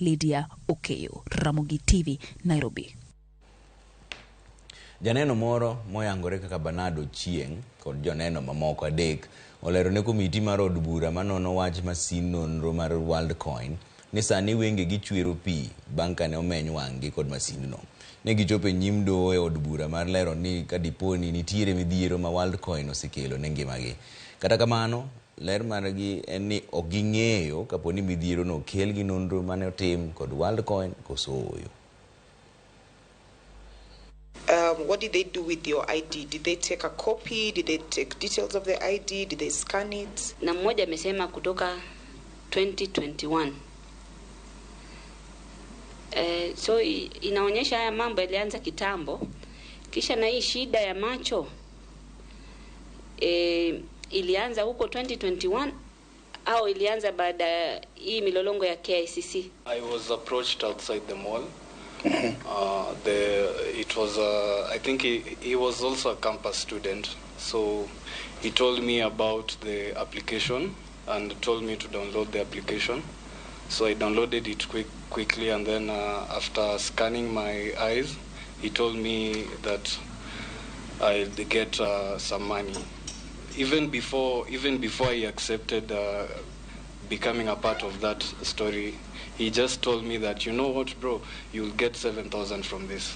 Lydia Okeyo, Ramogi TV, Nairobi. Janeno moro moyangore kaka Bernard Ochieng kod joneno mamoko adek olero ne komiti mar od bura manono wach masin nonro mar Worldcoin ni sani wengegi chwero pi bang' kane omeny wang'gi kod masindno. Ne gichopo e nyim doho e od bura mar lero ni kadipo ni nitiere midhiero ma Worldcoin osekelo ne ngimagi. Kata kamano, ler margi en ni ok ging'eyo kapo ni midhierono okel gi nonro mane otim kod Worldcoin koso ooyo. What did they do with your ID? Did they take a copy? Did they take details of the ID? Did they scan it? Na mmoja amesema kutoka 2021. So inaonyesha haya mambo yalianza kitambo. Kisha na hii shida ya macho ilianza huko 2021 au ilianza baada ya hii milolongo ya KICC? I was approached outside the mall. It was I think he was also a campus student, so he told me about the application and told me to download the application. So I downloaded it quickly, and then after scanning my eyes, he told me that I'd get some money. Even before I accepted becoming a part of that story, he just told me that, "You know what, bro, you'll get 7,000 from this."